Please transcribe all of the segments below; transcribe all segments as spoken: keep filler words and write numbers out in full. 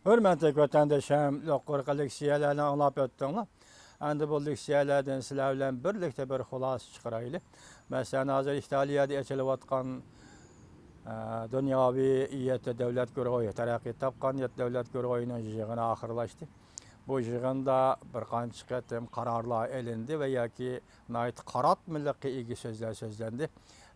ھۆرمەتلىك ۋەتەندىشىم، يۇقىرىقى لېكسىيەلەرنى ئاڭلاپ ئۆتتۈڭلار. ئەمدى بۇ لېكسىيەلەردىن سىلەر بىلەن بىرلىكتە بىر خۇلاسە چىقىرايلى. مەسىلەن، ھازىر ئىتالىيەدە ئېچىلىۋاتقان، ئە، دۇنياۋى يەتتە دۆلەت گۇرۇھى، تەرەققىي تاپقان يەتتە دۆلەت گۇرۇھىنىڭ يىغىنى ئاخىرلاشتى. بۇ يىغىندا بىر قانچە قېتىم قارارلار ئېلىندى ۋە ياكى ناھايىتى قاراتمىلىققا ئىگە سۆزلەر سۆزلەندى.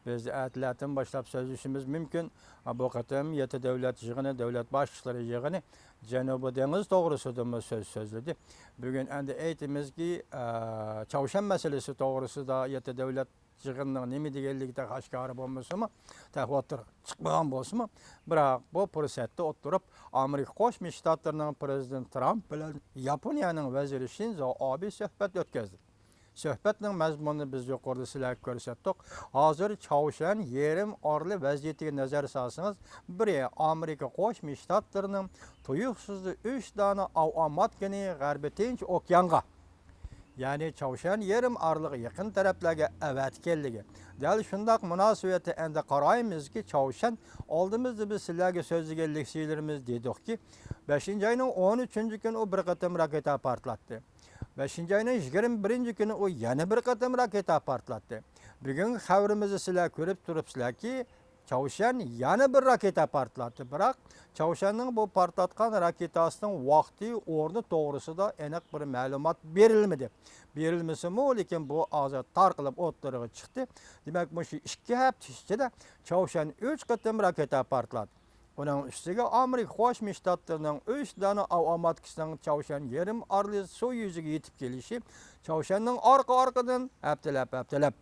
بىز ئەتىلەتىن باشلاپ سۆزلىشىمىز مۇمكىن. بۇ قېتىم يەتتە دۆلەت يىغىنى، دۆلەت باشلىقلىرى يىغىنى جەنۇبىي دېڭىز توغرىسىدىمۇ سۆز سۆزلىدى. بۈگۈن ئەمدى ئېيتىمىزكى، ئە، چاۋشيەن مەسىلىسى توغرىسىدا يەتتە دۆلەت يىغىنىنىڭ نېمە دېگەنلىكى تېخى ئاشكارا بولمىسىمۇ، تېخى ئوتتۇرىغا چىقمىغان بولسىمۇ، بىراق بۇ پۇرسەتتە ئولتۇرۇپ، ئامېرىكا قوشما شتاتلىرىنىڭ پىرېزىدېنتى ترامپ بىلەن ياپونىيەنىڭ ۋەزىرى شىنزو ئابې سۆھبەت ئۆتكۈزدى. سۆھبەتنىڭ مەزمۇنىنى بىز يۇقىرىدا سىلەرگە كۆرسەتتۇق. ھازىر چاۋشيەن يېرىم ئارىلى ۋەزىيىتىگە نەزەر سالسىڭىز، بىرى ئامېرىكا قوشما شتاتلىرىنىڭ تۇيۇقسىزلا ئۈچ دانە ئاۋۇ ئاماتكىنى غەربىي تىنچ ئوكيانغا، يەنى چاۋشيەن يېرىم ئارىلىغا يېقىن تەرەپلەرگە ئەۋەتكەنلىكى. دەل شۇنداق مۇناسىۋەتتە ئەمدى قارايمىزكى، چاۋشيەن ئالدىمىزدا بىز سىلەرگە سۆزلىگەن لېكسىيىلىرىمىز دېدۇقكى، بەشىنچى ئاينىڭ ئون ئۈچىنچى كۈنى ئۇ بىر قېتىم راكېتا پارتلاتتى. بەشىنچى ئاينىڭ يىگىرمە بىرىنچى كۈنى ئۇ يەنە بىر قېتىم راكېتا پارتلاتتى. بۈگۈنكى خەۋىرىمىزدە سىلەر كۆرۈپ تۇرۇپسىلەركى، چاۋشيەن يەنە بىر راكېتا پارتلاتتى. بىراق چاۋشيەننىڭ بۇ پارتلاتقان راكېتاسىنىڭ ۋاقتى، ئورنى توغرىسىدا ئېنىق بىر مەلۇمات بېرىلمىدى. بېرىلمىسىمۇ، لېكىن بۇ ھازىر تارقىلىپ ئوتتۇرىغا چىقتى. دېمەك، مۇشۇ ئىككى ھەپتە ئىچىدە چاۋشيەن ئۈچ قېتىم راكېتا پارتلاتتى. ئۇنىڭ ئۈستىگە ئامېرىكا قوشما شتاتلىرىنىڭ ئۈچ دانە ئاۋۇ ئاماتكىسىنىڭ چاۋشيەن يېرىم ئارىلى سۇ يۈزىگە يېتىپ كېلىشى چاۋشيەننىڭ ئارقا-ئارقىدىن ھەپتىلەپ-ھەپتىلەپ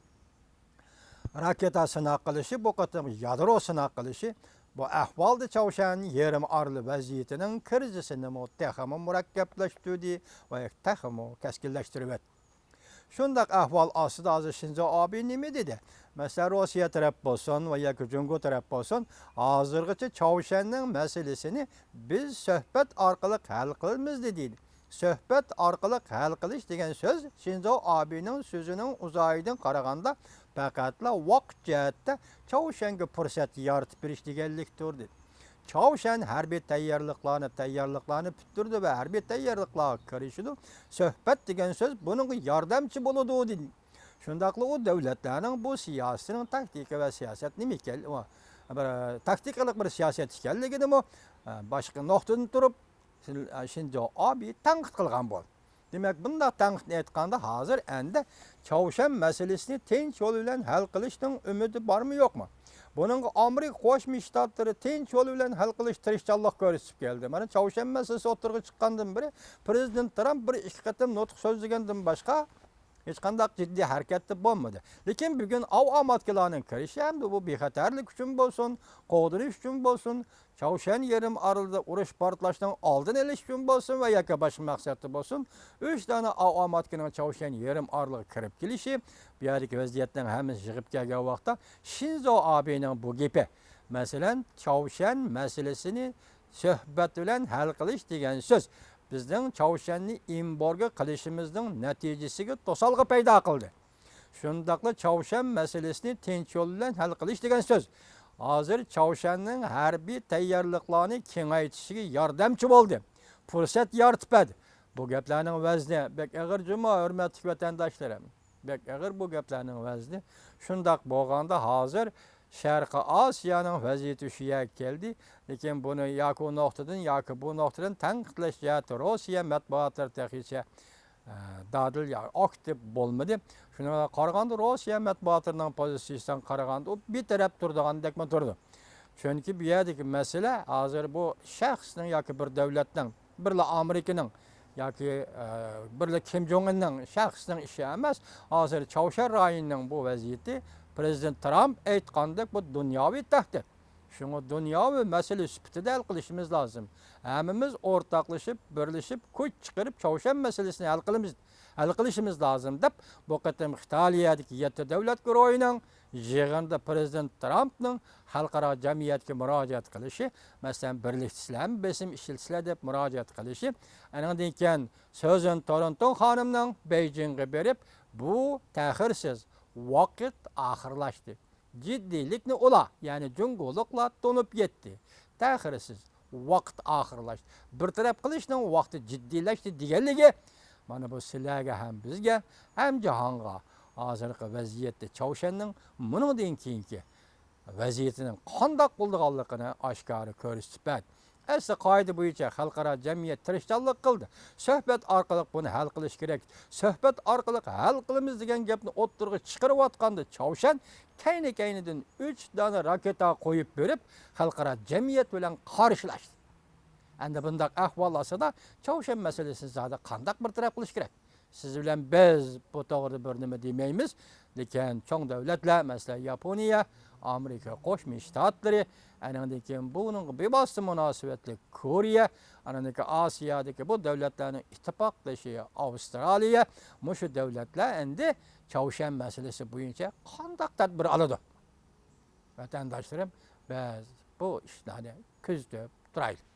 راكېتا سىناق قىلىشى، بۇ قېتىم يادرو سىناق قىلىشى، بۇ ئەھۋالدا چاۋشيەن يېرىم ئارىلى ۋەزىيىتىنىڭ كىرىزىسىنىمۇ تېخىمۇ مۇرەككەپلەشتۈردى ۋە تېخىمۇ كەسكىنلەشتۈرۈۋەتتى. شۇنداق ئەھۋال ئاستىدا ھازىر شىنزو ئابې نېمە دېدى؟ مەسىلەن، روسىيە تەرەپ بولسۇن ۋە ياكى جۇڭگو تەرەپ بولسۇن، ھازىرغىچە چاۋشيەننىڭ مەسىلىسىنى بىز سۆھبەت ئارقىلىق ھەل قىلىمىز دېدى. سۆھبەت ئارقىلىق ھەل قىلىش دېگەن سۆز شىنزو ئابېنىڭ سۆزىنىڭ ئۇزايىدىن قارىغاندا پەقەتلا ۋاقىت جەھەتتە چاۋشيەنگە پۇرسەت يارىتىپ بېرىش دېگەنلىكتۇر، دېدى. چاۋشيەن ھەربىي تەييارلىقلارنى تەييارلىقلارنى پۈتتۈردى ۋە ھەربىي تەييارلىقلارغا كىرىشىدۇ. سۆھبەت دېگەن سۆز بۇنىڭغا ياردەمچى بولىدۇ، دېدى. شۇنداقلا ئۇ دۆلەتلەرنىڭ بۇ سىياسىتىنىڭ تاكتىكا ۋە سىياسەت نېمە ئىكەن، بىر تاكتىكىلىق بىر سىياسەت ئىكەنلىكىنىمۇ باشقا نۇقتىدىن تۇرۇپ شىنزو ئابې تەنقىد قىلغان بولدى. دېمەك، بۇنداق تەنقىدنى ئېيتقاندا، ھازىر ئەمدى چاۋشيەن مەسىلىسىنى تىنچ يول بىلەن ھەل قىلىشنىڭ ئۈمىدى بارمۇ يوقمۇ؟ بۇنىڭغا ئامېرىكا قوشما شتاتلىرى تىنچ يول بىلەن ھەل قىلىش تىرىشچانلىق كۆرسىتىپ كەلدى. مانا، چاۋشيەن مەسىلىسى ئوتتۇرىغا چىققاندىن بېرى پىرېزىدېنت ترامپ بىر ئىككى قېتىم نۇتۇق سۆزلىگەندىن باشقا ھېچقانداق جىددىي ھەرىكەتتە بولمىدى. لېكىن بۈگۈن ئاۋۇ ئاماتكىلارنىڭ كىرىشى ھەمدە بۇ بىخەتەرلىك ئۈچۈن بولسۇن، قوغدىنىش ئۈچۈن بولسۇن، چاۋشيەن يېرىم ئارىلىدا ئۇرۇش پارتلاشنىڭ ئالدىنى ئېلىش ئۈچۈن بولسۇن ۋە ياكى باشقا مەقسەتتە بولسۇن، ئۈچ دانە ئاۋۇ ئاماتكىنىڭ چاۋشيەن يېرىم ئارىلىغا كىرىپ كېلىشى، بۇ يەردىكى ۋەزىيەتنىڭ ھەممىسى يىغىپ كەلگەن ۋاقىتتا شىنزو ئابېنىڭ بۇ گېپى، مەسىلەن، چاۋشيەن مەسىلىسىنى سۆھبەت بىلەن ھەل قىلىش دېگەن سۆز بىزنىڭ چاۋشيەننى ئېمبارگو قىلىشىمىزنىڭ نەتىجىسىگە توسالغۇ پەيدا قىلدى. شۇنداقلا چاۋشيەن مەسىلىسىنى تىنچ يول بىلەن ھەل قىلىش دېگەن سۆز ھازىر چاۋشيەننىڭ ھەربىي تەييارلىقلارنى كېڭەيتىشىگە ياردەمچى بولدى، پۇرسەت يارىتىپ بەردى. بۇ گەپلەرنىڭ ۋەزنى بەك ئېغىر جۇمۇ، ھۆرمەتلىك ۋەتەنداشلىرىم. بەك ئېغىر بۇ گەپلەرنىڭ ۋەزنى. شۇنداق بولغاندا ھازىر شەرقىي ئاسىيانىڭ ۋەزىيىتى شۇ يەرگە كەلدى. لېكىن بۇنى ياكى ئۇ نۇقتىدىن، ياكى بۇ نۇقتىدىن تەنقىدلەش جەھەتتە روسىيە مەتبۇئاتلىرى تېخىچە، ئە، دادىل يا ئاكتىپ بولمىدى. شۇنىڭغا قارىغاندا روسىيە مەتبۇئاتلىرىنىڭ پوزىتسىيىسىدىن قارىغاندا ئۇ بىر تەرەپ تۇرىدىغاندەكمۇ تۇرىدۇ. چۈنكى بۇ يەردىكى مەسىلە ھازىر بۇ شەخسنىڭ ياكى بىر دۆلەتنىڭ، بىرلا ئامېرىكىنىڭ ياكى، ئە، بىرلا كىم جوڭ ئىننىڭ شەخسىنىڭ ئىشى ئەمەس. ھازىر چاۋشيەن رايونىنىڭ بۇ ۋەزىيىتى، پىرېزىدېنت ترامپ ئېيتقاندەك، بۇ دۇنياۋى تەھدىت. شۇڭا دۇنياۋى مەسىلە سۈپىتىدە ھەل قىلىشىمىز لازىم. ھەممىمىز ئورتاقلىشىپ، بىرلىشىپ، كۈچ چىقىرىپ چاۋشيەن مەسىلىسىنى ھەل قىلىمىز، ھەل قىلىشىمىز لازىم، دەپ، بۇ قېتىم ئىتالىيەدىكى يەتتە دۆلەت گۇرۇھىنىڭ يىغىنىدا پىرېزىدېنت ترامپنىڭ خەلقئارا جەمئىيەتكە مۇراجىئەت قىلىشى، مەسىلەن، بىرلىكتە سىلەرمۇ بېسىم ئىشلىتىسىلەر دەپ مۇراجىئەت قىلىشى، ئانىڭدىن كېيىن سۈزەن تورنتون خانىمنىڭ بېيجىڭغا بېرىپ، بۇ تەخىرسىز ۋاقىت ئاخىرلاشتى. جىددىيلىكنى ئۇلار، يەنى جۇڭگولۇقلار تونۇپ يەتتى. تەخىرسىز ۋاقىت ئاخىرلاشتى. بىر تەرەپ قىلىشنىڭ ۋاقتى جىددىيلەشتى دېگەنلىكى، مانا بۇ سىلەرگە ھەم بىزگە ھەم جاھانغا ھازىرقى ۋەزىيەتتە چاۋشيەننىڭ مۇنىڭدىن كېيىنكى ۋەزىيىتىنىڭ قانداق بولىدىغانلىقىنى ئاشكارا كۆرسىتىپ بەردى. ئەسلى قائىدە بويىچە خەلقئارا جەمئىيەت تىرىشچانلىق قىلدى. سۆھبەت ئارقىلىق بۇنى ھەل قىلىش كېرەك. سۆھبەت ئارقىلىق ھەل قىلىمىز دېگەن گەپنى ئوتتۇرىغا چىقىرىۋاتقاندا چاۋشيەن كەينى-كەينىدىن ئۈچ دانە راكېتا قويۇپ بېرىپ، خەلقئارا جەمئىيەت بىلەن قارشىلاشتى. ئەمدى بۇنداق ئەھۋال ئاستىدا چاۋشيەن مەسىلىسىنى زادى قانداق بىر تەرەپ قىلىش كېرەك؟ سىز بىلەن بىز بۇ توغرىدا بىر نېمە دېمەيمىز، لېكىن چوڭ دۆلەتلەر، مەسىلەن، ياپونىيە، ئامېرىكا قوشما شتاتلىرى، ئانىڭدىن كېيىن بۇنىڭغا بىۋاسىتە مۇناسىۋەتلىك كورېيە، ئانىڭدىن كېيىن ئاسىيادىكى بۇ دۆلەتلەرنىڭ ئىتتىپاقدىشى ئاۋسترالىيە، مۇشۇ دۆلەتلەر ئەمدى چاۋشيەن مەسىلىسى بويىچە قانداق تەدبىر ئالىدۇ؟ ۋەتەنداشلىرىم، بىز بۇ ئىشلارنى كۆزىتىپ تۇرايلى.